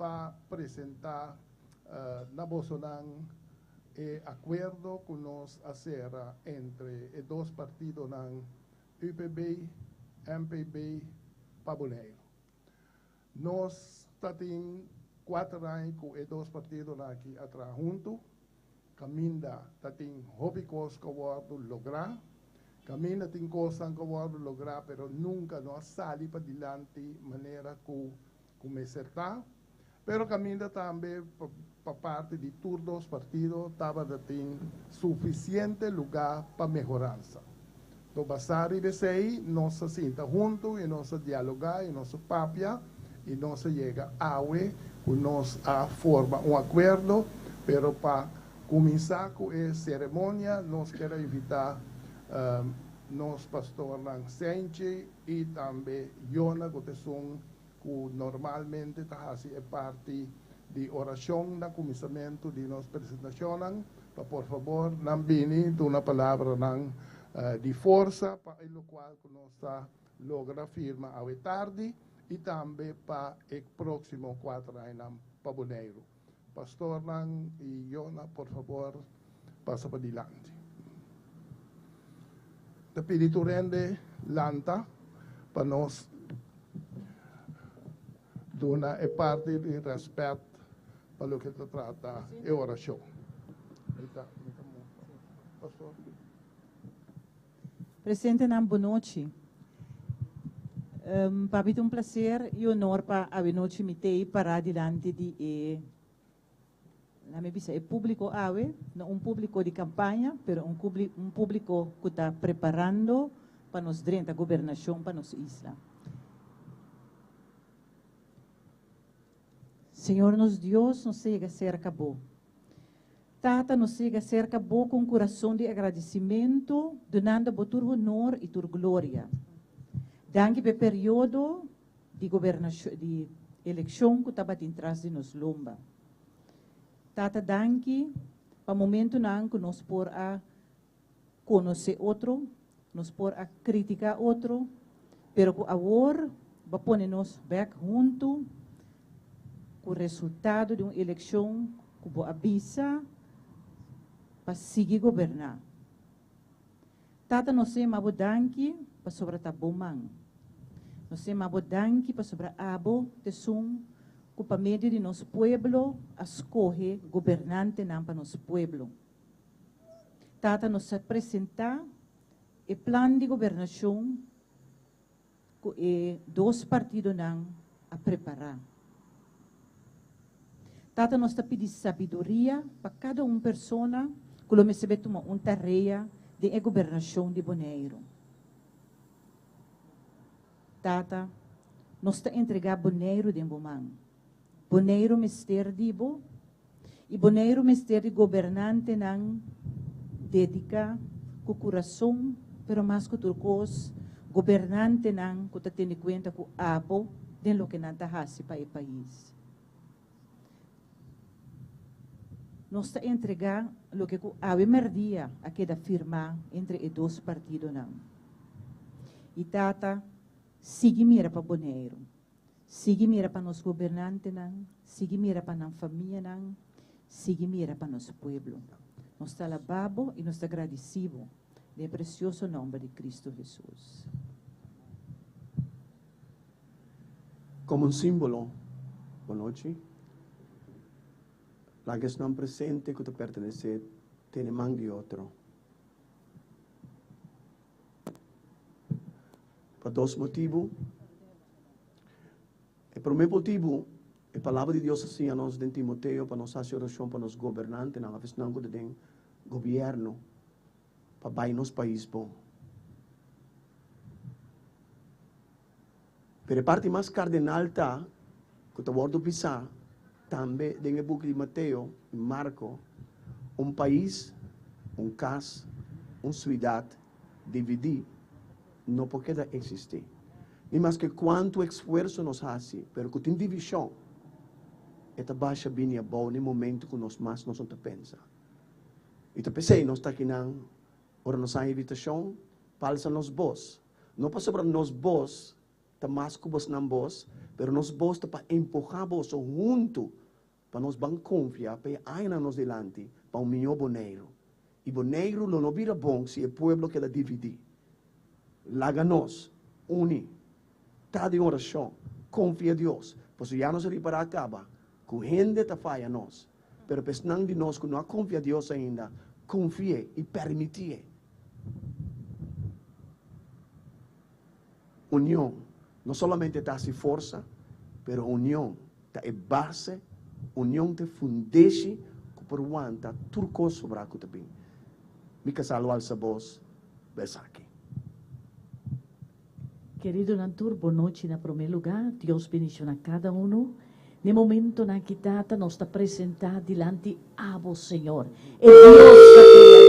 pa presentá na bosonan e akuerdo ku nos a sera entre e dos partidonan UPB, MPB pa Boneiru. Nos ta tin kuater aña ku e dos partidonan aki a traha huntu. Kaminda ta tin hopi kos ku a wòrdu lográ. Kaminda tin kosnan ku a wòrdu lográ pero nunka no a sali padilanti manera ku ku mester ta. Pero kaminda tambe pa parti di tur dos partido tabata tin sufisiente lugá pa mehoransa. To basá riba esei nos a sinta huntu i nos a dialogá i nos a papia i nos a yega awe ku nos a forma un akuerdo, pero pa kuminsá ku e seremonia nos kier a invitá nos pastornan Senchi i tambe Yona ku ta esun ku normalmente ta hasi e parti di orashon na kuminsamentu di nos presentashonnan, pa por fabor nan bini duna palabranan di forsa pa e lokual ku nos ta logra firma awe tardi i tambe pa e próksimo kuater añanan pa Boneiru. Pastornan i Yona por fabor pasa pa dilanti. Ta pidi tur hende lanta pa nos duna e parti di rèspèt pa loke ta trata e orashon. Pastor. Presentenan bonochi. Pa mi ta un placer y honor pa awe nochi mi tey para dilanti di e, laat mi bisa e publico awe, no un publico di campaña, pero un un publico cu ta preparando pa nos drenta gobernacion pa nos isla. Señor nos Dios, nos ta yega cerca Bo. Tata, nos ta yega cerca Bo cu un curason di agradecimento, dunando Bo tur honor y tur gloria. Danki p'e periodo di gobernacion, di eleccion cu tabatin tras di nos lomba. Tata, danki pa momentonan cu nos por a conoce otro, nos por a critica otro, pero cu awor bo a pone nos bek hunto cu resultado di un eleccion cu bo a bisa pa sigui goberna. Tata nos ta yama bo danki pasobra ta bo man. Nos ta yama bo danki pasobra abo t'esun cu pa medio di nos pueblo a scoge gobernantenan pa nos pueblo. Tata nos a presentá e plan di gobernashon ku e dos partidonan a prepará. Tata nos ta pidi sabiduria pa kada un persona ku lo mester bai tuma un tarea den e gobernashon di Boneiru. Tata, nos ta entregá Boneiru den bo man. Boneiru mester di bo i Boneiru mester di gobernantenan dediká ku kurason, pero mas ku tur kos, gobernantenan ku ta tene kuenta ku abo den loke nan ta hasi pa e pais. Nos ta entregá loke ku awe mèrdia a keda firmá entre e dos partidonan. I Tata, sigui mira pa Boneiru. Sigui mira pa nos gobernantenan, sigui mira pa nan famianan, sigui mira pa nos pueblo. Nos ta alabá Bo i nos ta gradisí Bo den e precioso nomber di Cristo Jesus. Como un simbolo, bo nochi, laga esnan presente cu ta pertenece tene man di otro. Pa dos motibu. E promé motibu, e Palabra di Dios a siña nos den Timoteo pa nos hasi orashon pa nos gobernantenan, òf esnan ku ta den gobièrnu, pa bai nos pais bon. Pero e parti mas kardenal ta ku ta wòrdu bisá tambe den e buki di Mateo i Marko, un pais, un kas, un suidat dividí no por keda eksistí. Ni maske kuantu esfuerso nos hasi, pero ku tin divishon, e ta basha bini abou na e momentu ku nos mas nos no ta pensa. I ta p'esei nos ta akinan, ora nos haña invitashon, pa alsa nos bos. No pasobra nos bos. ta mas ku bosnan bos, pero nos bos ta pa empuhá boso huntu pa nos ban konfia pa e añanan nos dilanti pa un mihó Boneiru. I Boneiru lo no bira bon si e pueblo keda dividí. Laga nos uni, ta den orashon, konfia Dios, pasobra ya nos a ripará kaba ku hende ta faya nos, pero pa esnan di nos ku no a konfia Dios ainda, konfi'é i permiti'é. Union no solamente ta hasi forsa, pero union ta e base, union ta e fundeshi ku por wanta tur kos sobrá ku ta bin. Mi kasá lo alsa bos pa esaki. Keridonan tur, bon nochi na promé lugá. Dios bendiciona kada uno. N'e momentonan aki Tata nos ta presentá dilanti Abo, Señor, e Dios k'a krea,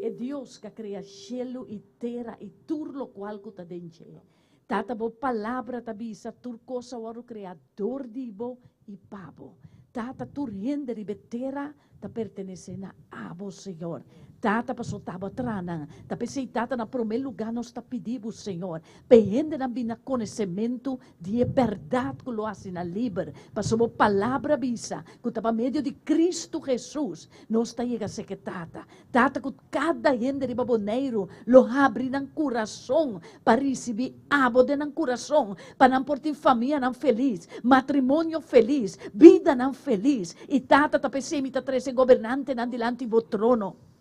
e Dios k'a krea shelu i tera i tur lokual ku ta den dje. Tata, bo Palabra ta bisa, Tur kos a wòrdu kreá dor di bo i pa bo. Tata, tur hende riba e tera ta pertenesé na abo, Señor. Tata, pasobra ta abo a traha nan. Ta p'esei, Tata, na promé lugá nos ta pidi bo, Señor, pa e hendenan bini na konosementu di e bèrdat ku lo hasi nan liber. Pasobra bo Palabra bisa ku ta pa medio di Kristu Hesus nos ta yega seke Tata. Tata ku kada hende riba Boneiru lo habri nan kurason pa risibí abo den nan kurason, pa nan por tin famianan felis, matrimonio felis, bidanan felis. I Tata ta p'esei mi ta trese gobernantenan dilanti bo trono.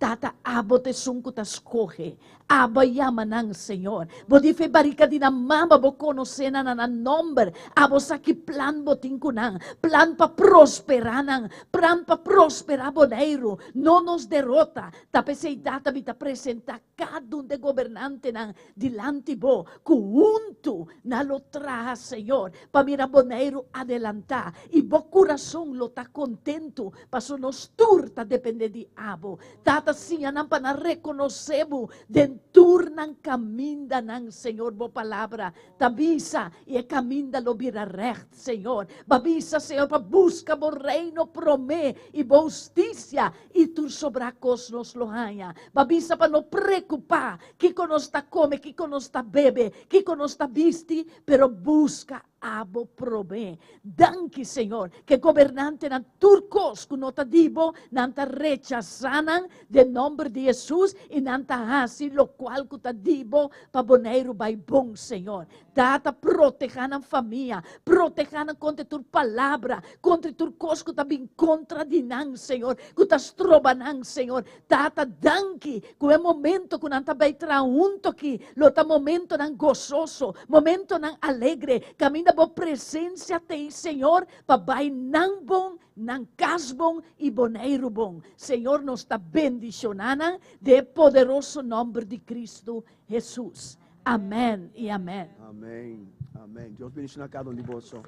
Tata, abo ta esun ku ta skohe. Abo a yama nan, Señor. Bo di fe barika di nan mama, bo konosé nan na nan nòmber. Abo sa ki plan bo tin ku nan, plan pa prosperá nan, plan pa prosperá Boneiru, no nos derota. Ta p'esei, Tata, mi ta presentá kada un di e gobernantenan dilanti bo, ku huntu nan lo traha, Señor, pa mira Boneiru adelantá, i bo kurason lo ta kontentu, pasobra nos tur ta dependé di abo. Tata, siña nan pa nan rekonosé bo den tur nan kamindanan, Señor. Bo Palabra ta bisa, i e kaminda lo bira règt, Señor. Bo a bisa, Señor, pa buska bo Reino promé i bo hustisia, i tur sobrá kos nos lo haña. Bo a bisa pa no preokupá kiko nos ta kome, kiko nos ta bebe, kiko nos ta bisti, pero buska abo promé. Danki, Señor, ku e gobernantenan tur kos ku no ta di bo, nan ta rechasá nan den nòmber di Hesus i nan ta hasi lokual ku ta di bo pa Boneiru bai bon, Señor. Tata, protehá nan famia, protehá nan kontra tur palabra, kontra tur kos ku ta bin kontra di nan, Señor, ku ta stroba nan, Señor. Tata, danki ku e momento ku nan ta bai traha huntu aki lo ta momentonan gososo, momentonan alegre, kaminda bo presensia t'ei, Señor, pa bai nan bon, nan kas bon i Boneiru bon. Señor, nos ta bendishoná nan den e poderoso nòmber di Kristu Hesus. Amèn i amèn. Amèn, amèn. Dios bendiciona cada un di boso.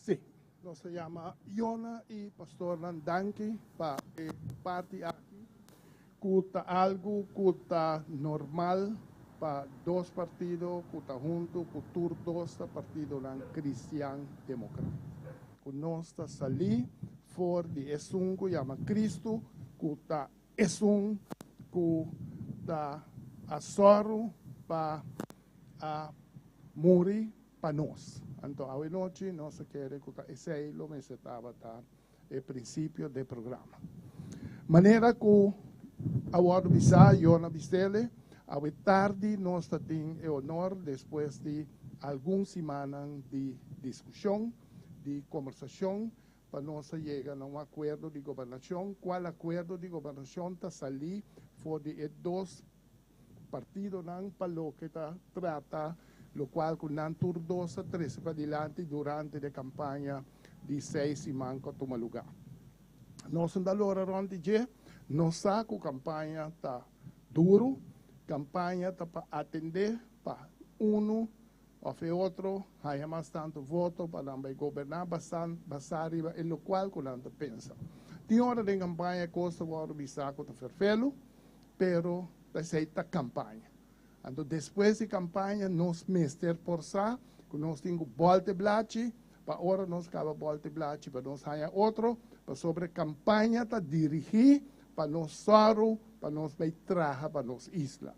Sí, nos ta yama Yona i pastornan danki pa e parti aki, ku ta algu ku ta normal pa dos partido ku ta huntu, ku tur dos ta partidonan kristian demokrat. Ku nos ta salí for di esun ku yama Kristu, ku ta esun ku ta a sòru pa a muri pa nos. Anto awe nochi nos a kere ku ta esei lo mester tabata e prinsipio d'e programa. Manera ku a wòrdu bisá, Yona Bistele, awe tardi nos ta tin e honor despues di algun simannan di diskushon, di kombersashon, pa nos a yega na un akuerdo di gobernashon, kual akuerdo di gobernashon ta salí for di e dos partidonan pa loke ta trata locual cu nan tur dos a trece padilanti durante de campaña di seis siman cu a tuma lugar. Nos no ta lora rond di dje, nos sa cu campaña ta duro, campaña ta pa atende pa uno of e otro haya mas tanto voto pa nan bay goberna basa riba e locual cu nan ta pensa. Tin ora den kampaña kos ta wòrdu bisá ku ta ferfelu, pero ta esei ta kampaña. Anto despues di kampaña nos mester por sa ku nos tin ku bòlta e blachi pa ora nos kaba bòlta e blachi pa nos haña otro, pasobra e kampaña ta dirigí pa nos sòru pa nos bai traha pa nos isla.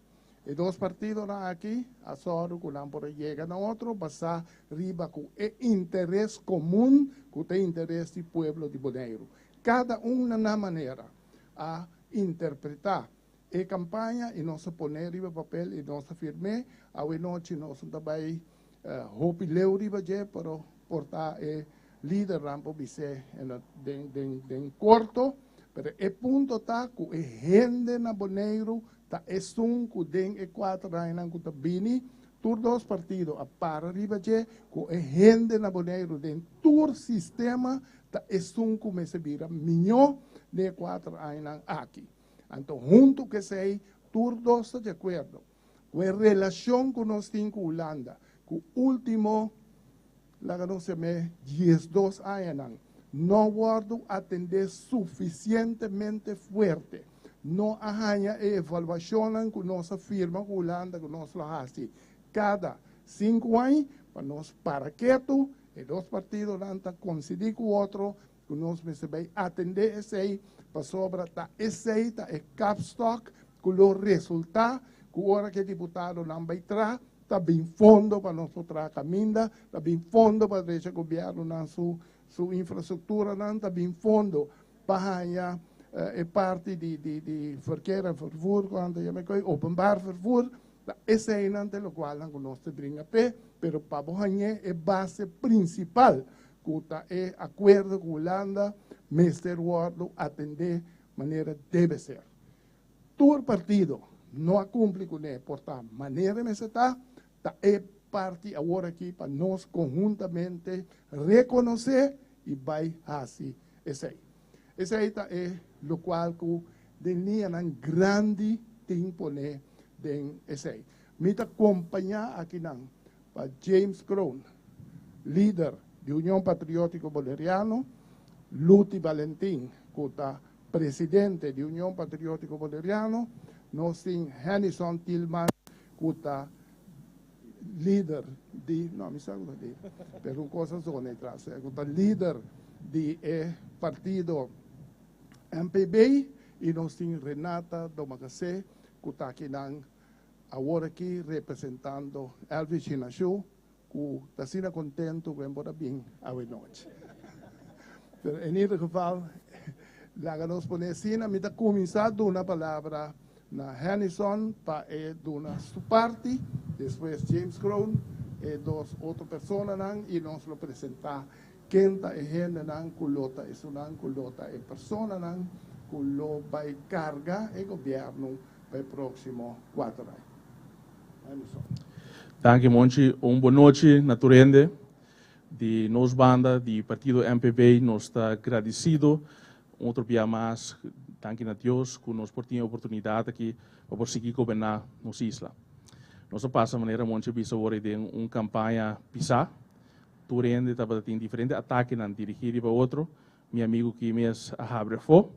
E dos partidonan aki a sòru ku nan por a yega na otro basá riba ku e interes komun ku ta e interes di pueblo di Boneiru. Kada un na nan manera a interpretá e kampaña i nos a pon'é riba papel i nos a firm'é. Awe nochi nos no ta bai hopi leu riba dje, pero por ta e lidernan por bis'é den korto. Pero e punto ta ku e hende na Boneiru Ta esun ku den e kuater añanan ku ta bini, tur dos partido a para riba dje ku e hende na Boneiru den tur sistema ta esun ku mester bira miñó den e kuater añanan aki. Anto huntu ku esei tur dos ta di akuerdo ku e relashon ku nos tin ku Hulanda ku ultimo laga nos yam'é 12 añanan, no wòrdu atendé sufisientemente fuerte. No a haña e evaluashonnan ku nos a firma ku Hulanda ku nos lo hasi kada sinku aña pa nos para ketu, e dos partidonan ta konsidí ku otro ku nos mester bai atendé esei pasobra ta esei ta e kapstok ku lo resultá ku ora ku e diputadonan bai traha ta bin fondo pa nos por traha kaminda, ta bin fondo pa drecha gobièrnunan su su infrastrukturanan, ta bin fondo pa haña e parti di di di verkeer en vervoer ku nan ta yama e openbaar vervoer, ta eseinan ta e lokualnan ku nos ta bringa p'e, pero pa bo hañ'é e base prinsipal ku ta e akuerdo ku Hulanda mester wòrdu atendé manera debe ser. Tur partido no a kumpli kuné por ta manera mester ta, ta e parti awor aki pa nos konhuntamente rekonosé i bai hasi esei. Esei ta e lokual ku den liñanan grandi tin poné den esei. Mi ta kompañá akinan pa James Kroon, lider di Union Patriótiko Boleriano, Luti Balentin, ku ta presidente di Union Patriótiko Boleriano, nos tin Hennyson Thielman, ku ta lider di, no mi sa ku ta lider, pero un kos a zona ei tras, ku ta lider di e partido MPB, i nos tin Renata Domacassé, ku ta akinan Awor aki representando Elvis Shinashu cu ta asina contento cu en por a bin awe nochi. Pero en ieder geval laga nos pone asina, mi ta cuminsa duna palabra na Hennison pa e duna su parti, despues James Kroon, e dos otro personanan y nos lo presenta ken ta e hendenan cu lo ta esunnan cu lo ta e personanan cu lo bay carga e gobierno pa e próksimo kuater aña. Anderson. Danki Monchi. Un bon nochi na tur hende. Di nos banda di partido MPB nos ta gradisido un otro bia mas, danki na Dios ku nos por tin e oportunidat aki pa por sigui goberná nos isla. Nos a pasa manera Monchi a bisa awor ei den un kampaña pisá. Tur hende tabata tin diferente atakenan dirigí riba otro. Mi amigu ki mes a habri afó.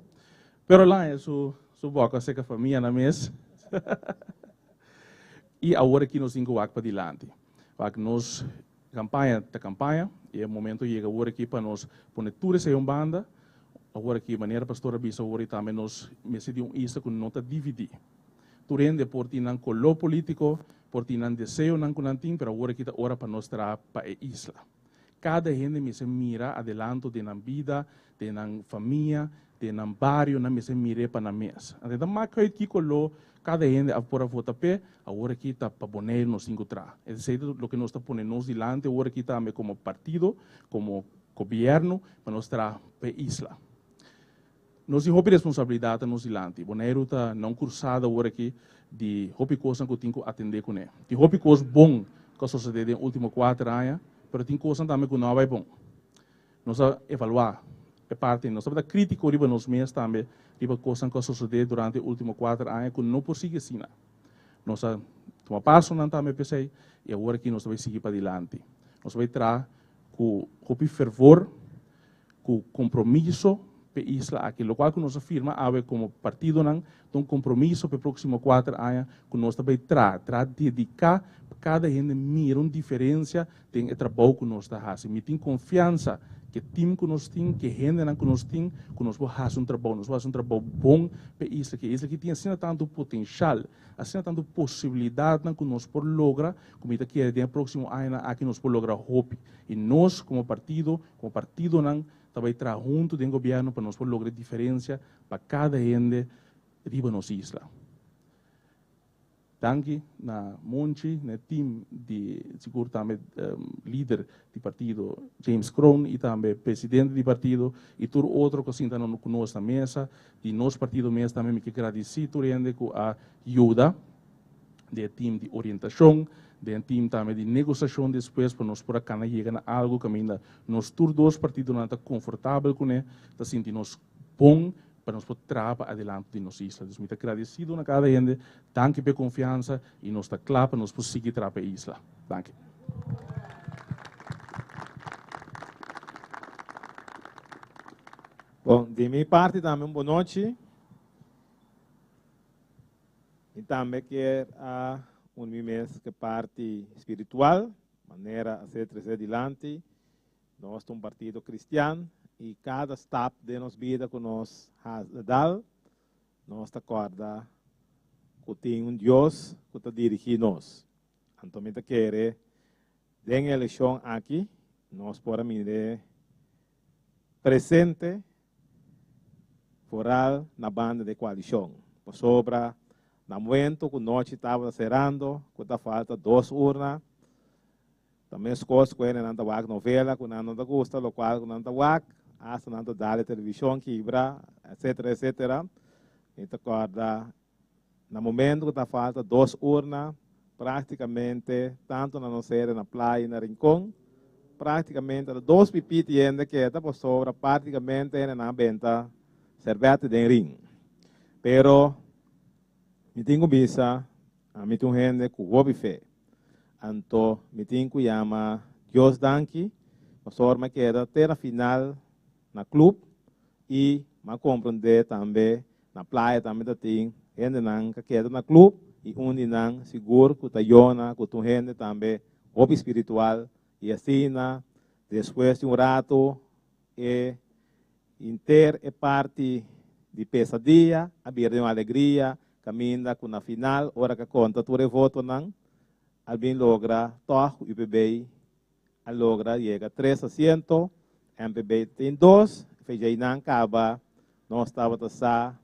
Pero laña su su boka seka famia na mes. I awor aki nos tin ku wak padilanti. Wak nos kampaña ta kampaña i e momento yega awor aki pa nos pone tur esei un banda. Awor aki manera pastor a bisa awor i tambe nos mester di un isla ku no ta dividí. Tur hende por tin nan koló polítiko, por tin nan deseonan ku nan tin, pero awor aki ta ora pa nos traha pa e isla. Kada hende mester mira adelanto den nan bida, den nan famia, den nan bario, nan mester mir'é pa nan mes. Anto e ta mak uit kiko lo kada hende a por a vota p'e, awor aki ta pa Boneiru nos tin ku traha. Esei ta loke nos ta pone nos dilanti awor aki tambe komo partido, komo gobièrnu, pa nos traha pa e isla. Nos tin hopi responsabilidat nos dilanti. Boneiru ta na un kursada awor aki di hopi kosnan ku tin ku atendé kuné. Tin hopi kos bon ku a sosodé den último kuater aña, pero tin kosnan tambe ku no a bai bon. Nos a evaluá e parti, nos tabata krítiko riba nos mes tambe riba kosnan ku a sosodé durante e último kuater aña ku no por sigui asina. Nos a tuma pasonan tambe p'esei i awor aki nos ta bai sigui padilanti. Nos ta bai traha ku hopi fervor, ku kompromiso. p'e isla aki. Lokual ku nos a firma awe komo partidonan ta un kompromiso p'e próksimo kuater aña ku nos ta bai traha, traha dediká pa kada hende mira un diferensia den e trabou ku nos ta hasi. Mi tin konfiansa ku e tim ku nos tin, ku e hendenan ku nos tin, ku nos por hasi un trabou, nos por hasi un trabou bon p'e isla aki. E isla aki tin asina tantu potenshal, asina tantu posibilidatnan ku nos por logra, ku mi ta kere den e próksimo añanan aki nos por logra hopi. I nos komo partido, komo partidonan ta bai traha huntu den gobièrnu pa nos por logra e diferensia pa kada hende riba nos isla. Danki na Monchi, na e team di sigur tambe lider di partido James Kroon y tambe presidente di partido y tur otro cu a sinta cu nos na mesa. Di nos partido mes tambe mi ke gradici tur hende cu a yuda den e team di orientacion, den e team tambe di negociacion despues pa nos por a cana yega na algo caminda nos tur dos partidonan ta confortabel cune, ta sinti nos bon pa nos por traha pa adelanto di nos isla. Dus mi ta gradecido na cada hende, danki pa e confiansa y nos ta cla pa nos por sigui traha pa e isla. Danki. Bon, di mi parti tambe un bonochi. Mi tambe kier a uni mi mes ku e parti spiritual, manera a ser trese dilanti. Nos ta un partido kristian i kada stap den nos bida ku nos dal, nos ta kòrda ku tin un Dios ku ta dirigí nos. Anto mi ta kere den e elekshon aki nos por a mir'é presente foral na banda di e koalishon, pasobra na momento ku nochi tabata serando ku ta falta dos urna, Ta meskos ku hendenan ta wak novela ku nan no ta gusta, lokual ku nan ta wak, asta nan ta dal e televishon kibra, etsetera, etsetera. Mi ta kòrda na momento ku ta falta dos urna, praktikamente tantu na nos sede na Playa i na Rincon, praktikamente ta dos pipiti hende keda pasobra praktikamente hendenan a benta serbète den rin. Pero mi tin ku bisa Ami ta un hende ku hopi fe. Anto mi tin ku yama Dios danki pasobra mi a keda te na final na club i mi a komprendé tambe na playa tambe ta tin hendenan ka keda na club i un di nan sigur ku ta Yona ku ta un hende tambe hopi spiritual i asina despues di un ratu e Inter e parti di pesadia a bira den un alegria caminda cu na final ora ca conta tur e votonan a bin logra tog cu UPB a logra yega tres asiento, MPB tin dos, FJ-nan caba nos tabata sa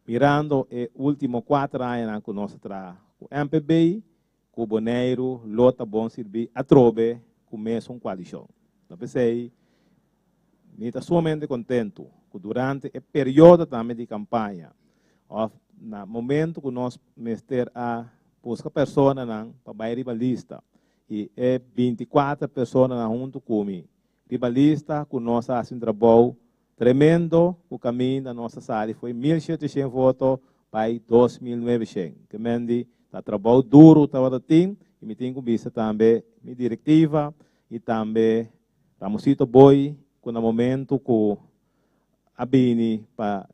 mirando e ultimo cuater añanan cu nos a traha cu MPB cu Boneiru lo ta bon sirbi atrobe cu mesun coalicion. No p'esey mi ta sumamente contento cu durante e periodo tambe di campaña of na momento cu nos mester a busca personanan pa bay riba lista y e 24 personanan hunto cu mi riba lista cu nos a haci un trabou Tremendo cu caminda nos a sali foi 1700 voto bay 2900. Ke men di ta trabou duro tabata tin y mi tin cu bisa tambe mi directiva y tambe Ramosito Boy cu na momento cu a bini pa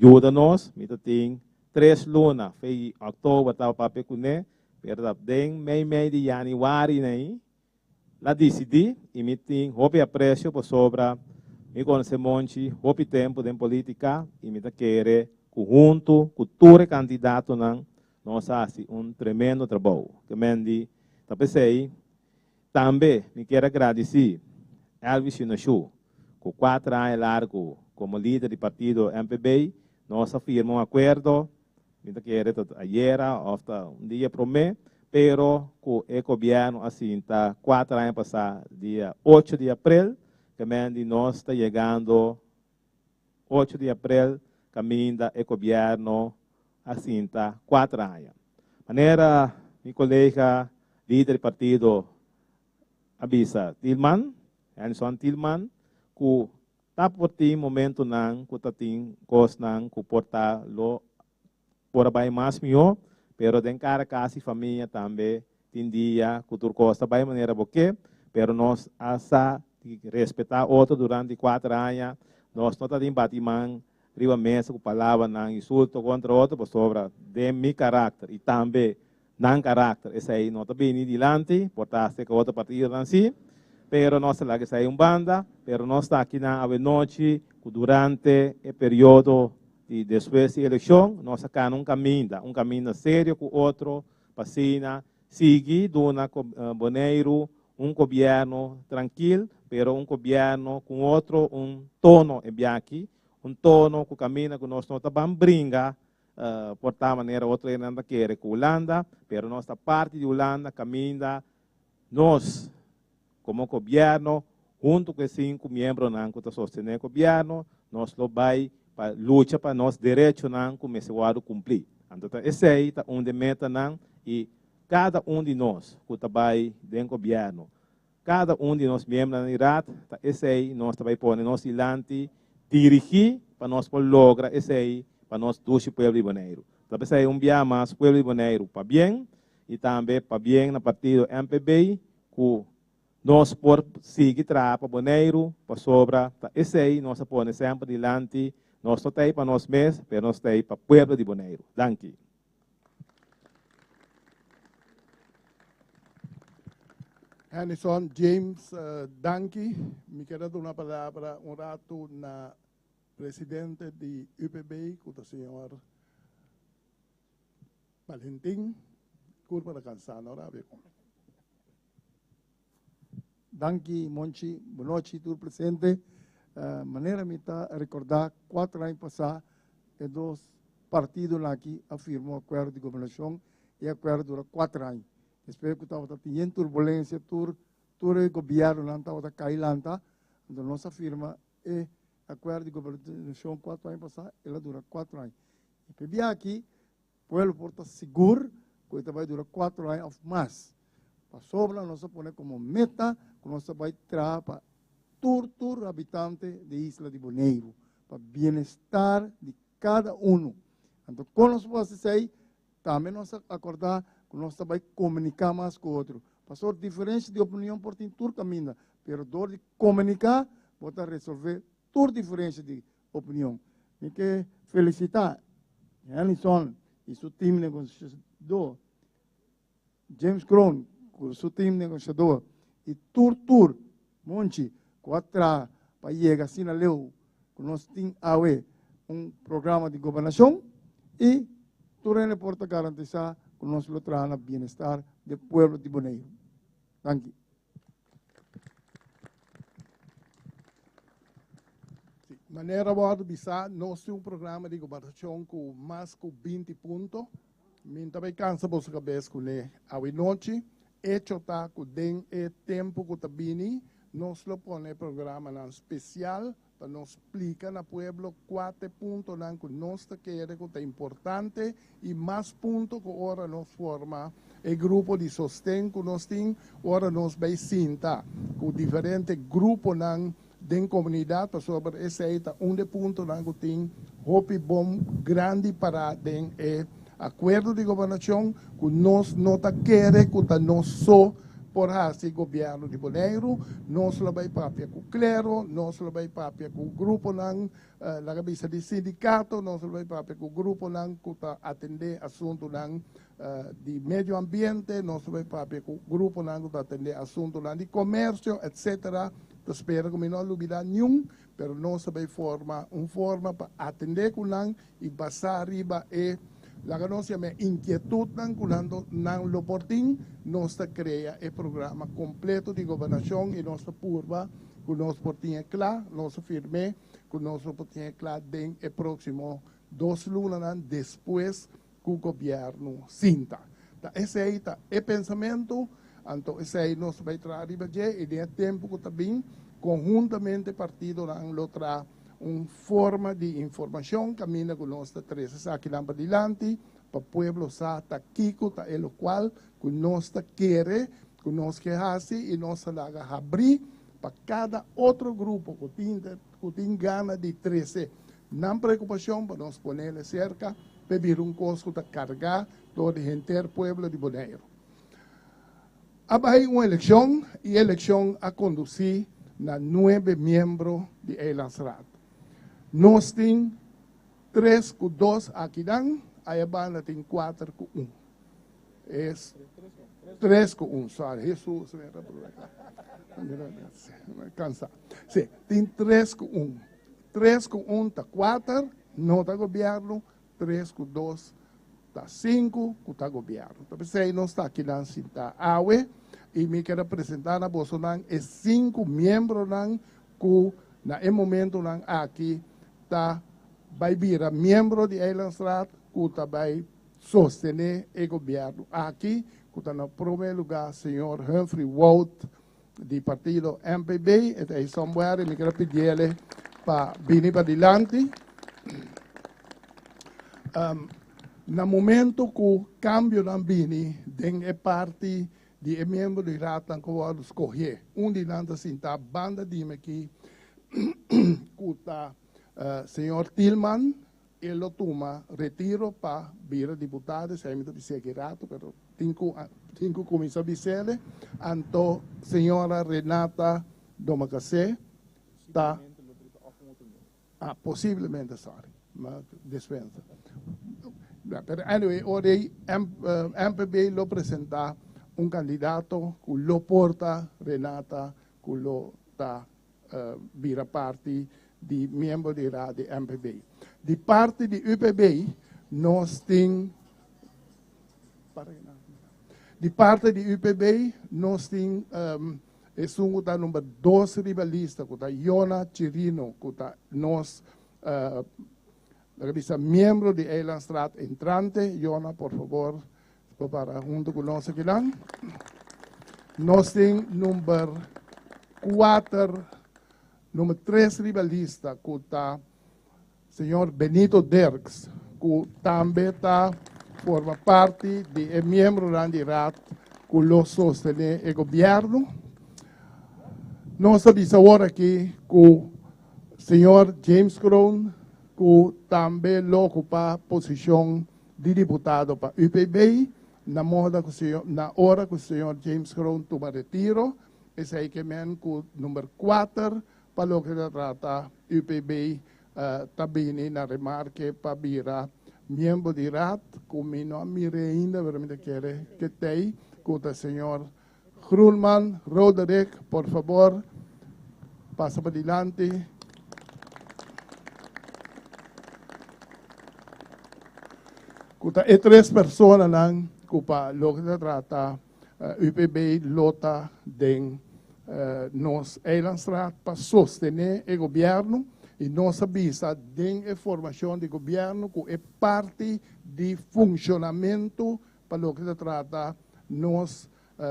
yuda nos mi ta tin tres luna fei october tabata papia cune pero ta den mei mei di januari nei La disidí i mi tin hopi apresio pasobra mi konosé Monchi hopi tempu den polítika i mi ta kere ku huntu ku tur e kandidatonan nos a hasi un tremendo trabou. Kemendi ta p'esei tambe mi kier a gradisí Elvis Yunashu ku kuater aña largu komo lider di partido MPB nos a firma un akuerdo. Mi ta kere ta ayera of ta un dia prome, pero ku e gobièrnu a sinta kuater aña pasá dia ocho di aprel, ke men di nos ta yegando ocho di aprel kaminda e gobièrnu a sinta kuater aña. Manera mi kolega lider di partido a bisa Tilman, Hennyson Tilman, ku Ta por tin momentonan ku ta tin kosnan ku por ta lo por a bai mas mihó, pero den kada kas i famia tambe tin dia ku tur kos ta bai manera bo ke, pero nos a sa di respetá otro durante di kuater aña. Nos no ta tin bati man riba mesa ku palabranan insulto kontra otro pasobra den mi karakter i tambe nan karakter esei no ta bini dilanti, por ta hasta ku otro partidonan si, pero nos ta laga esei un banda, pero nos ta akinan awenochi ku durante e periodo di despues di elekshon nos a kana un kaminda, un kaminda serio ku otro pa asina sigui duna Boneiru un gobièrnu trankil, pero un gobièrnu ku un otro un tono e biachi, un tono ku kaminda ku nos no ta ban bringa por ta manera otro hendenan ta kere ku Hulanda, pero nos ta parti di Hulanda kaminda nos komo gobièrnu huntu ku e sinku miembronan ku ta sostené gobièrnu nos lo bai pa lucha pa nos derechonan ku mester wòrdu kumplí. Anto ta esei ta un di e metanan i kada un di nos ku ta bai den gobièrnu, kada un di nos miembronan di Raad, ta esei nos ta bai pone nos dilanti dirigí pa nos por logra esei pa nos dushi pueblo di Boneiru. Ta p'esei un bia mas pueblo di Boneiru pabien i tambe pabien na partido MPB ku nos por sigui traha pa Boneiru pasobra ta esei nos a pone semper dilanti, nos no ta ei pa nos mes pero nos ta ei pa pueblo di Boneiru. Danki. Hennyson James, danki. Mi kier a duna palabra un ratu na presidente di UPB, ku ta señor Valentin. Curpa ta cansa, no rabia cu mi. Danki Monchi, bonochi tur presente. Manera mi ta recorda cuatro aña pasa e dos partidonan aki a firma un acuerdo di gobernacion y e acuerdo dura cuatro aña. Despues cu tabata tin yen turbulencia tur tur e gobiernonan tabata cay lanta, anto nos a firma e acuerdo di gobernacion cuatro aña pasa, el a dura cuatro aña. Y p'e aki Pueblo por ta sigur ku e ta bai dura kuatro aña òf mas. Pasobra nos a pone komo meta ku nos ta bai traha pa tur tur habitante di isla di Boneiru, pa bienestar di kada unu. Anto kon nos por hasi esei? Tambe nos a akordá ku nos ta bai komuniká mas ku otro. Pasobra diferensha di opinion por tin tur kaminda, pero dor di komuniká bo ta resolvé tur diferensha di opinion. Mi ke felisitá Hennyson i su tim negosiadó, James Kroon ku su tim negosiadó i tur tur Monchi ku a traha pa yega asina leu ku nos tin awe un programa di gobernashon i tur hende por ta garantisá ku nos lo traha na bienestar di e pueblo di Boneiru. Danki. Sí, manera wòrdu bisá, nos tin un programa di gobernashon ku mas ku 20 punto. Mi ta bai kansa boso kabes kuné awe nochi. Echo ta ku den e tempu ku ta bini, nos lo pone programanan spesial Pa nos splika na pueblo kua ta e puntonan ku nos ta kere ku ta importante i mas punto ku ora nos forma e grupo di sosten ku nos tin, ora nos bai sinta ku diferente gruponan den komunidat, pasobra esei ta un di e puntonan ku tin hopi bon grandi pará den e akuerdo di gobernashon ku nos no ta kere ku ta nos so por hasi gobièrnu di Boneiru. Nos lo bai papia ku klero, nos lo bai papia ku gruponan, laga bisa di sindikato, nos lo bai papia ku gruponan ku ta atendé asuntunan di medio ambiente, nos lo bai papia ku gruponan ku ta atendé asuntunan di komersio, etsetera. Ta spera ku mi no a lubidá niun, pero nos a bai forma un forma pa atendé ku nan i basá riba e, laga nos yama e inkietutnan ku nan nan lo por tin, nos ta krea e programa kompleto di gobernashon i nos ta purba ku nos por tin e kla, nos a firm'é ku nos lo por tin e kla den e próksimo dos lunanan despues ku gobièrnu sinta. Ta esei ta e pensamentu, anto esei nos ta bai traha riba dje i den e tempu ku ta bin konhuntamente partidonan lo traha un forma di informashon kaminda ku nos ta trese esakinan padilanti pa pueblo sa ta kiko ta e lokual ku nos ta kere ku nos ke hasi i nos ta laga habrí pa kada otro grupo ku tin ku tin gana di trese nan preokupashon pa nos ponele serka p'e bira un kos ku ta kargá dor di henter pueblo di Boneiru. A bai un elekshon i e elekshon a kondusí na nuebe miembro di Eilandsraad. Nos tin 3 ku 2 akinan, aya banda tin 4 ku 1. Es 3 ku 1, sorry, Jesus, kansa. Si, tin 3 ku 1. 3 ku 1 ta 4, no ta gobièrnu, 3 ku 2 ta 5 ku ta gobièrnu. Ta p'esei nos ta akinan sintá awe i mi ker a presentá na bosonan e 5 miembronan ku na e momentunan aki ta bai bira miembro di Eilandsraad ku ta bai sostené e gobièrnu aki, ku ta na promé lugá señor Humphrey Wout di partido MPB, e ta ei somewhere i mi ker a pidiele pa bini padilanti. Na momento ku kambionan bini den e parti di e miembro di raadnan ku wòrdu skohé, un di nan ta sintá banda di mi aki ku ta señor Thielman. E lo tuma retiro pa bira diputado, esei mi ta bis'é aki rato, pero tin ku tin ku kuminsá bis'ele. Anto señora Renata Domacassé ta ah posiblemente sorry, ma despensa. Pero anyway ora ei MPB lo presentá un kandidato ku lo porta Renata ku lo ta bira parti di miembro di raad di MPB. Di parti di UPB nos tin di parti di UPB nos tin esun ku ta number dos riba lista ku ta Yona Chirino ku ta nos laga bisa miembro di Eilandstraat entrante. Yona por fabor Bo para huntu ku nos akinan. Nos tin number kuater, number tres riba lista ku ta señor Benito Dirks, ku tambe ta forma parti di e miembronan di raad ku lo sostené e gobièrnu. Nos ta bisa awor aki ku señor James Kroon, ku tambe lo okupá posishon di diputado pa UPB, na moda ku señor, na ora ku señor James Kroon tuma retiro, esei ke men ku number kuater pa loke ta trata UPB ta bini na remarke pa bira miembro di Raad, ku mi no a mir'é ainda, pero mi ta kere ke t'ei, ku ta señor Groenman Roderick, por fabor pasa pa dilanti. Ku ta e tres personanan ku pa loke ta trata UPB lo ta den nos Eilandsraad pa sostené e gobièrnu i nos a bisa den e formashon di gobièrnu ku e parti di funshonamentu Pa loke ta trata nos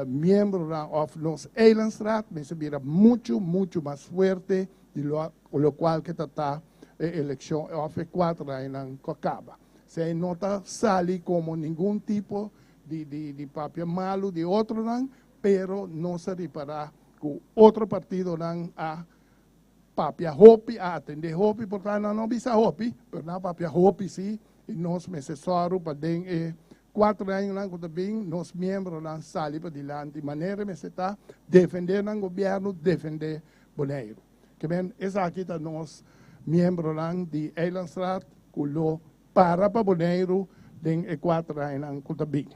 miembronan of nos Eilandsraad mester bira mucho mucho mas fuerte di lo locual ke ta ta e eleccion of e cuatro añanan cu a caba. Esey no ta sali como ningun tipo di di di papia malo di otronan pero nos a ripara cu otro partidonan a papia hopi, a atende hopi, por ta nan no bisa hopi, pero nan a papia hopi si, i nos mester sòru pa den e kuater añanan ku ta bin, nos miembronan sali padilanti manera mester ta, defendé nan gobièrnu, defendé Boneiru. Ke men esaki ta nos miembronan di Eilandsraad ku lo para pa Boneiru den e kuater añanan ku ta bin.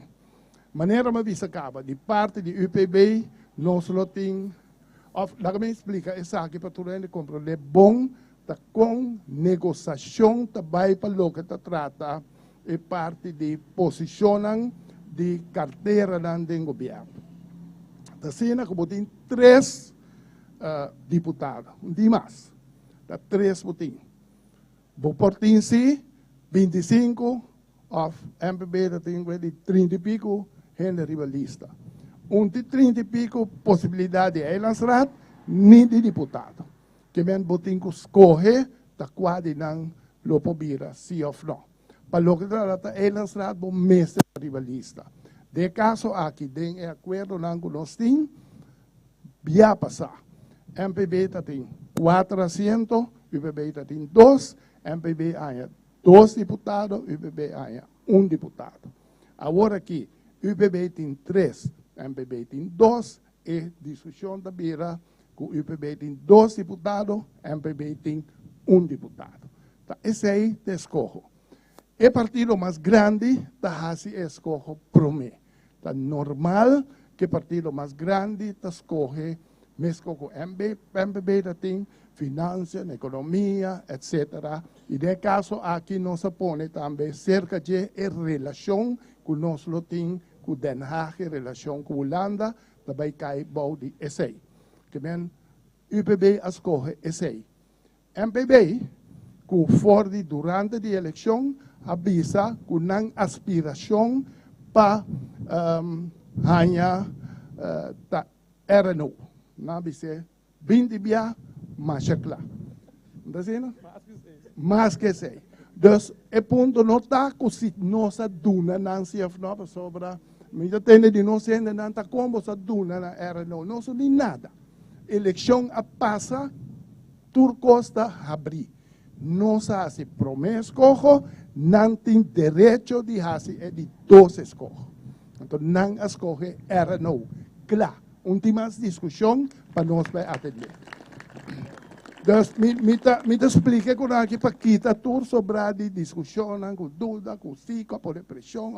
Manera mi a bisa kaba, di parti di UPB nos lo tin Of, laga mi splika esaki pa tur hende komprondé bon ta kon negosashon ta bai pa loke ta trata e parti di posishonnan di karteranan den gobièrnu. Ta asina ku bo tin tres diputado, un tin mas, ta tres bo tin. Bo por tin si 25 Of MPB ta tin di 30 y pico hende riba lista. Un di 30 y pico posibilidad di eilandsraad ni di diputado. Ke men bo tin ku skohe ta kua di nan lo por bira si of no. Pa loke ta trata eilandsraad bo mester ta riba lista. Den e kaso aki den e akuerdonan ku nos tin bia pasá MPB ta tin kuater asiento, UPB ta tin dos, MPB haña Dos diputado, UPB haña un diputado. Awor aki UPB tin tres, MPB tin dos, e diskushon ta bira ku UPB tin dos diputado, MPB tin un diputado. Ta esei ta eskoho. E partido mas grandi ta hasi e eskoho promé. Ta normal ku e partido mas grandi ta skohe mesko ku MB, MPB ta tin finansia, ekonomia, etc. I den e kaso aki nos a pone tambe serka dje e relashon ku nos lo tin ku Den Haag, e relashon ku Hulanda ta bai kai bou di esei. Ke men UPB a skohe esei. MPB, ku for di durante di elekshon a bisa ku nan aspirashon pa haña ta RNO. Nan a bis'é 20 bia masha kla. No ta asina? Mas ke esei. Dus e punto no ta ku si nos a duna nan si òf no, pasobra mi ta tende di nos hendenan ta kon boso a duna nan RNO. Nos no di nada. Elekshon a pasa, tur kos ta habrí. Nos a hasi promé eskoho, nan tin derecho di hasi e di dos eskoho. Anto nan a skohe RNO. Kla. Un tin mas diskushon pa nos bai atendé. Dus mi mi ta mi ta splika ku nan aki pa kita tur sobrá di diskushonnan ku duda, ku si, ku a pone preshon,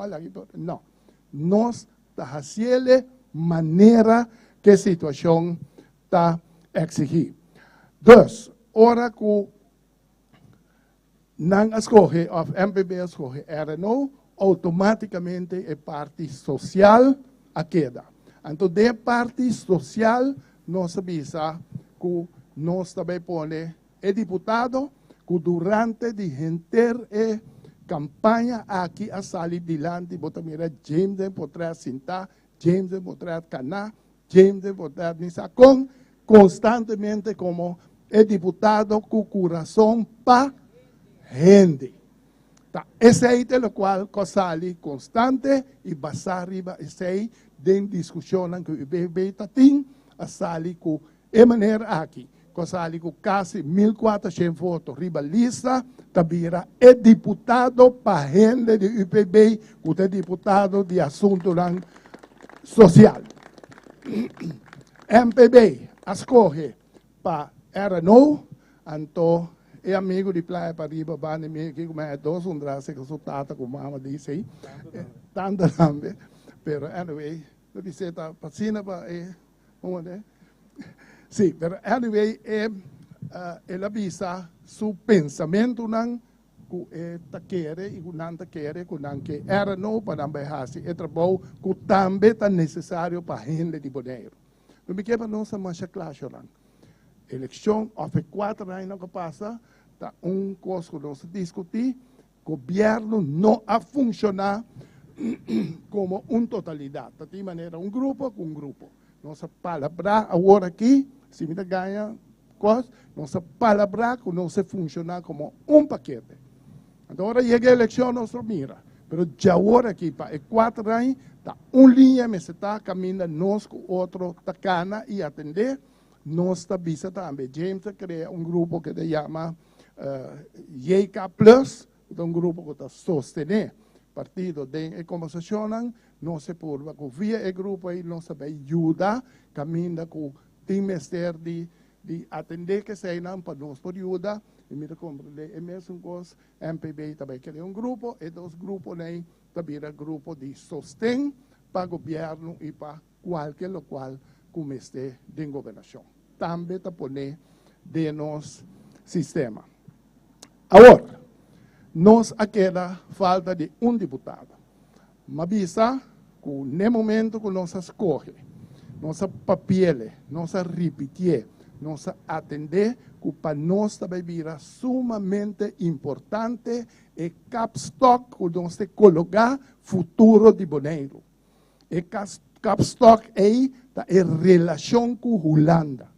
no. Nos ta hasiele manera ku e situashon ta eksigí. Dus, ora ku nan a skohe òf MPB a skohe RNO, outomátikamente e parti sosial a keda. Anto den e parti sosial nos a bisa ku nos ta bai pone E diputado ku durante di henter e kampaña aki a sali dilanti bo ta mira James den potret sintá, James den potret kaná, James den potret mi sa kon, konstantemente komo e diputado ku kurason pa hende. Ta esei ta lokual ku a sali konstante i basá riba esei den diskushonnan ku UBB ta tin a sali ku E manera aki, ku a sali ku kasi 1400 voto riba lista, ta bira e diputado pa hende di UPB ku ta e diputado di asuntunan sosial. MPB a skohe pa RNO, anto e amigu di Playa Pariba banda mi aki ku mi dos un drase ku su tata ku mama di esei, tanta tambe, pero anyway, lo bis'é ta asina pa e Sí, pero anyway, e, uh, el a bisa su pensamentunan ku e ta kere i ku nan ta kere ku nan ke RNO pa nan bai hasi e trabou ku tambe ta nesesario pa hende di Boneiru. No mi ke pa nos ta masha kla shonan. Elekshon òf e kuater añanan ku pasa ta un kos ku nos a diskutí. Gobièrnu no a funshoná komo un totalidat. Ta tin manera un grupo ku un grupo. Nos a palabrá awor aki, si mi ta gaña kos, nos a palabrá ku nos a funshoná komo un pakete. Anto ora yega e elekshon nos lo mira. Pero djawor aki pa e kuater aña ta un liña mester ta kaminda nos ku otro ta kana i atendé. Nos ta bisa tambe, James a krea un grupo ku ta yama JK Plus, ku ta un grupo ku ta sostené partido den e kombersashonnan. Nos e purba ku via e grupo ei nos ta bai yuda kaminda ku tin mester di di atendé ku eseinan pa nos por yuda. I mi ta komprendé e mesun kos, MPB ta bai krea un grupo, e dos gruponan ei ta bira grupo di sosten pa gobièrnu i pa Kualke lokual ku mester den gobernashon tambe ta poné den nos sistema. Awor, nos a keda falta di un diputado. M'a bisa ku n'e momento ku nos a skohe, nos a papiele, nos a ripitié, nos a atendé ku pa nos ta bai bira sumamente importante e kapstok ku nos te kologá futuro di Boneiru. E kapstok ei ta e relashon ku Hulanda.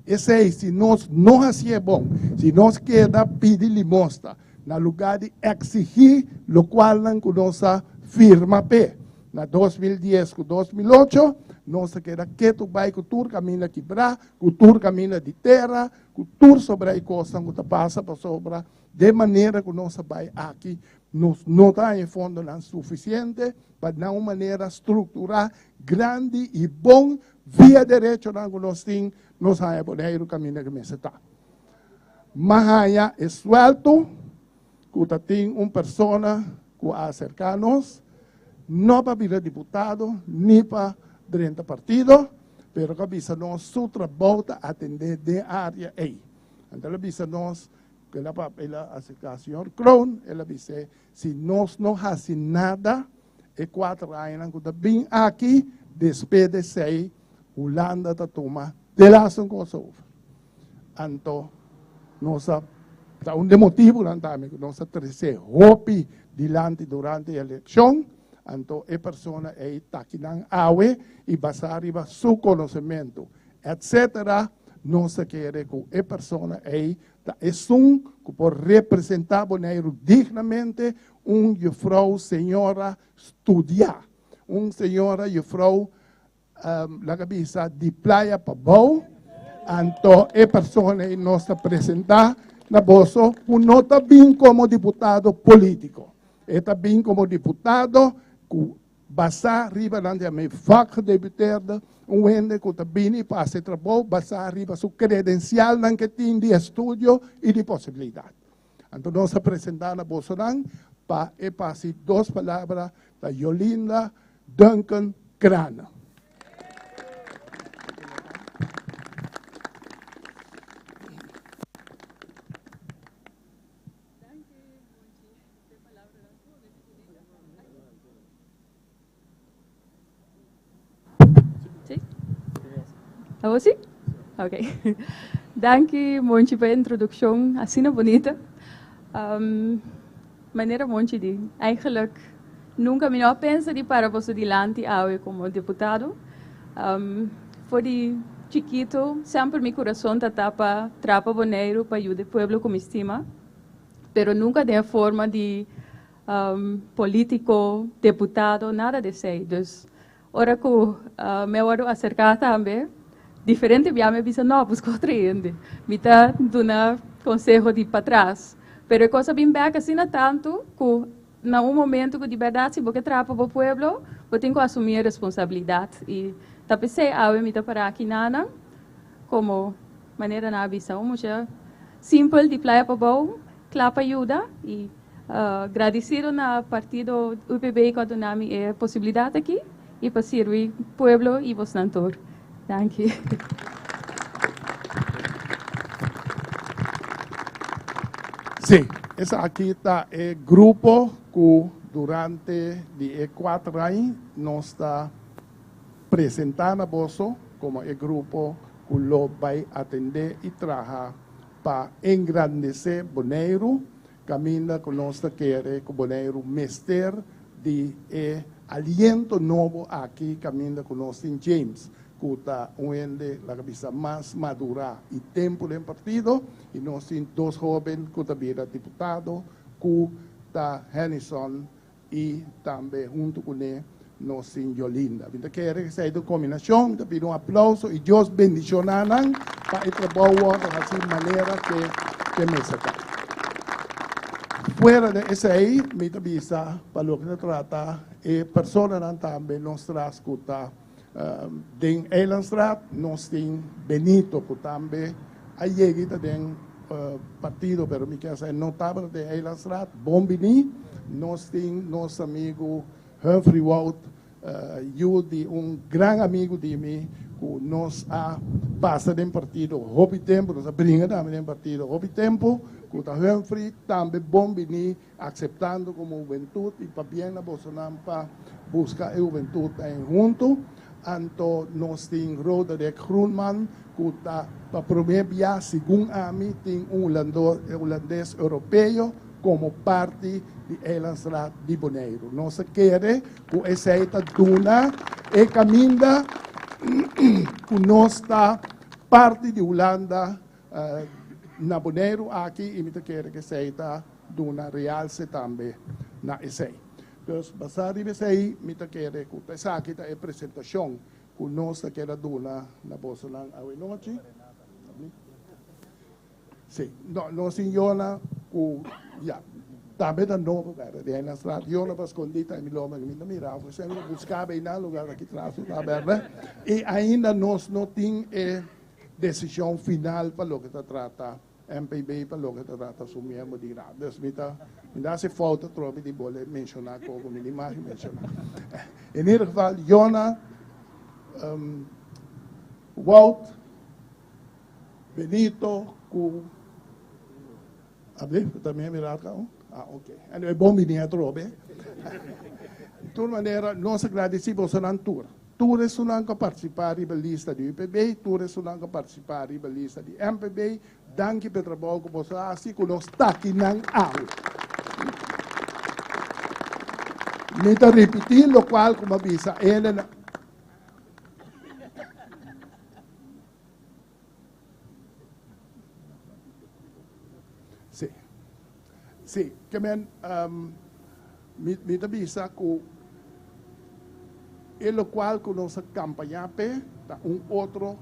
Esei, si nos no hasié bon, si nos keda pidi limosna na lugá di eksigí lokualnan ku nos a firma p'e na 2010 ku 2008, nos ta keda ketu bai ku tur kaminda kibrá, ku tur kaminda di tera, ku tur sobrá e kosnan ku ta pasa pasobra den manera ku nos a bai aki nos no ta haña e fondonan sufisiente pa na un manera strukturá, grandi i bon via derechonan ku nos tin, nos haña Boneiru kaminda ku mester ta. M'a haña e suèltu. ku ta tin un persona ku a aserká nos, no pa bira diputado ni pa drenta partido, pero ku a bisa nos su trabou ta atendé den área ei. Anto el a bisa nos, ku el a papia, el a aserká señor Kroon, el a bis'é, si nos no hasi nada e kuater añanan ku ta bin aki, despues di esei Hulanda ta tuma de laatste un kos over. Anto nos a ta un de motibunan tambe ku nos a trese hopi dilanti durante e elekshon, anto e persona ei ta akinan awe i basá riba su konosementu etcetera nos ta kere ku e persona ei ta esun ku por representá Boneiru dignamente, un jufrou, señora studiá, un señora, jufrou Laga bisa di playa pa bou, anto e persona ei nos ta presentá na boso ku no ta bin komo diputado polítiko. E ta bin komo diputado ku basá riba nan di mi vakgedeputeerde, un hende ku ta bini pa hasi trabou basá riba su kredensialnan ke tin di estudio i di posibilidat. Anto nos ta presentá na bosonan pa e pasi dos palabra ta Yolinda Duncan Craane. Sí? Awor sí? Ok. Danki Monchi pa e introduccion asina bunita. Um, manera Monchi di, eigenlijk nunca mi no a pensa di para boso dilanti awe como deputado. Um, for di chikito semper mi corazon ta ta pa trapa Boneiru pa yuda e pueblo cu mi stima, pero nunca den e forma di Politico, deputado, nada di esey. Dus ora cu mi a wordo acerca tambe, diferente bia mi a bisa no, busca otro hende. Mi ta duna conseho di patras. Pero e cos a bin bek asina tanto cu na un momento cu di berdad si bo ke traha pa bo pueblo, bo tin cu asumi e responsabilidad. Y ta p'esey awe mi ta para aki nanan como manera nan a bisa, un mucha simpel di Playa Pabou, cla pa yuda y Gradisido na partido UPB ku a duna mi e posibilidat aki i pa sirbi pueblo i bosnan tur. Danki. Sí, esaki ta e grupo ku durante di e kuater aña nos ta presentá na boso komo e grupo ku lo bai atendé i traha pa engrandesé Boneiru Kaminda ku nos ta kere ku Boneiru mester di e aliento nobo aki kaminda ku nos tin James ku ta un hende laga bisa mas madurá i tempu den partido i nos tin dos hoben ku ta bira diputado ku ta Hennyson i tambe huntu kuné nos tin Yolinda. Mi ta kere ku esei ta un kombinashon, mi ta pidi un aplauso i Dios bendishoná nan pa e trabou wòrdu hasi manera ke ke mester ta. Fuera di esei mi ta bisa pa loke ta trata e personanan tambe nos tras ku ta den Eilandstraat, nos tin Benito ku tambe a yega i ta den partido pero mi kier sa e no tabata den Eilandstraat, bon bini. Nos tin nos amigu Humphrey Wout, yu di un gran amigu di mi ku nos a pasa den partido hopi tempu, nos a bringa tambe den partido hopi tempu, ku ta Humphrey tambe bon bini akseptando komo hubentut i pabien na bosonan pa buska e hubentut ei huntu. Anto nos tin Roderick Groenman ku ta pa promé bia segun ami tin un hulandes europeo komo parti di Eilandsraad di Boneiru. Nos a kere ku esei ta duna e kaminda ku nos ta parti di Hulanda na Boneiru aki i mi ta kere ku esei ta duna realse tambe na esei. Dus basá riba esei mi ta kere ku ta esaki ta e presentashon ku nos ta keda duna na bosonan awenochi. Sí, no, nos tin Yona ku ya tambe ta nobo bèrdè di Eilandstraat. Yona pa skondí ta mi lomba mi ta mira afo semper buska bay nan lugar aki tras ta bèrdè. I ainda nos no tin e desishon final pa loke ta trata. MPB pa loke ta trata su miembro di raad. Dus mi ta mi ta hasi fout atrobe di bole menshoná koko ku mi di mag menshoná. In ieder geval Jona, Wout, Benito ku Abli, ta miembro di raad kaba? Ah, ok. Anyway, bon bini atrobe. Di tur manera, nos a gradisí bosonan tur. Tur esunnan ku a partisipá riba lista di UPB, tur esunnan ku a partisipá riba lista di MPB, danki pa e trabou ku boso a hasi ku nos ta akinan awe. Mi ta ripití lokual ku mi a bisa ene na. Sí. Sí, ke men, mi, mi ta bisa ku e lokual ku nos a kampañá p'e ta un otro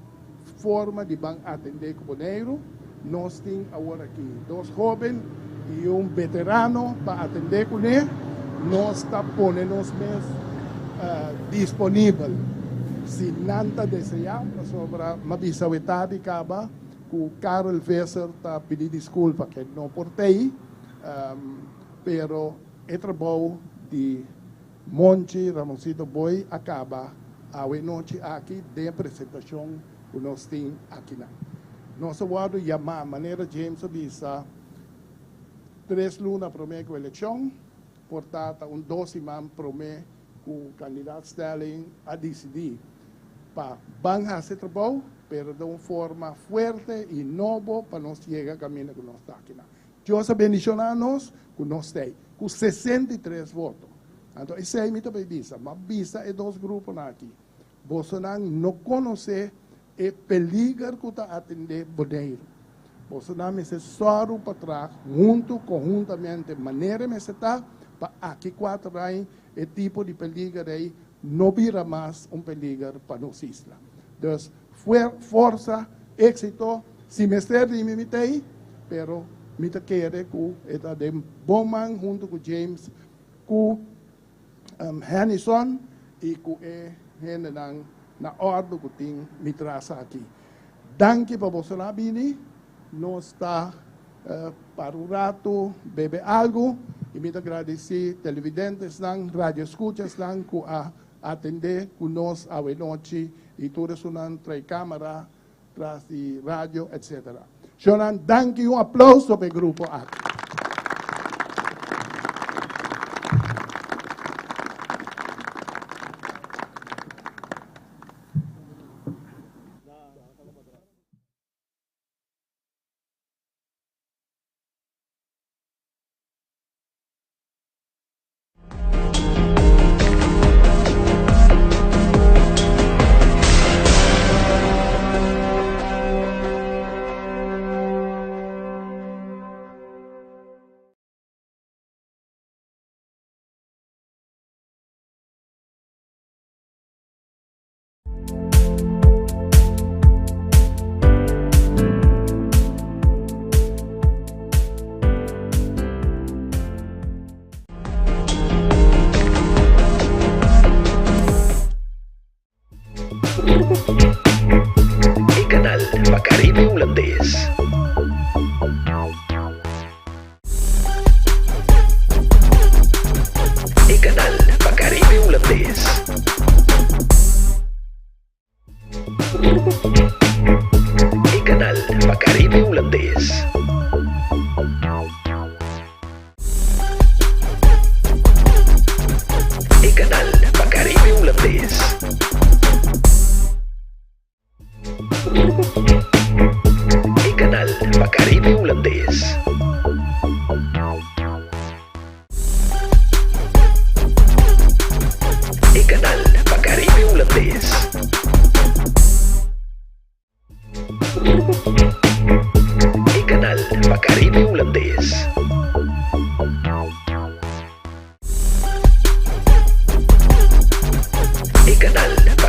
forma di ban atendé ku Boneiru. Nos tin awor aki dos hóben i un veterano pa atendé kuné. Nos ta pone nos mes disponibel si nan ta deseá, pasobra m'a bisa awe tardi kaba ku Karel Visser ta pidi diskulpa ke no por tei, pero e trabou di Monchi Ramonsito Boy a kaba awe nochi aki den e presentashon ku nos tin akinan. Nos a wòrdu yamá, manera James a bisa, tres luna promé ku elekshon, por ta ta un dos siman promé ku kandidat Stelling a disidí pa ban hasi e trabou, pero den un forma fuerte i nobo pa nos yega kaminda ku nos ta akinan. Dios a bendishoná nos ku nos t'ei ku 63 voto. Anto esei mi ta bai bisa, m'a bisa e dos gruponan aki, Bosonan no konosé e peliger ku ta atendé Boneiru. Bosonan mester sòru pa traha huntu, konhuntamente, manera e mester ta, pa aki kuater aña e tipo di peliger ei no bira mas un peliger pa nos isla. Dus, forsa, éksito, si mester di mi mi ta ei, pero mi ta kere ku e ta den bon man huntu ku James, ku Hennison y cu e hendenan na ordo cu tin mi tras aki. Danki pa boso a bini. Nos ta para un rato bebe algo y mi ta gradici televidentesnan, radioescuchasnan cu a atende cu nos awe nochi y tur esunnan trae camara tras di radio etc. Shownan danki un aplauso pa e grupo aki. E kanal pa Karibe Hulandes. E kanal pa Karibe Hulandes. E kanal pa Karibe Hulandes. E kanal pa Karibe Hulandes. E kanal pa Karibe Hulandes. E kanal pa Karibe Hulandes. E kanal pa Karibe Hulandes. E kanal pa.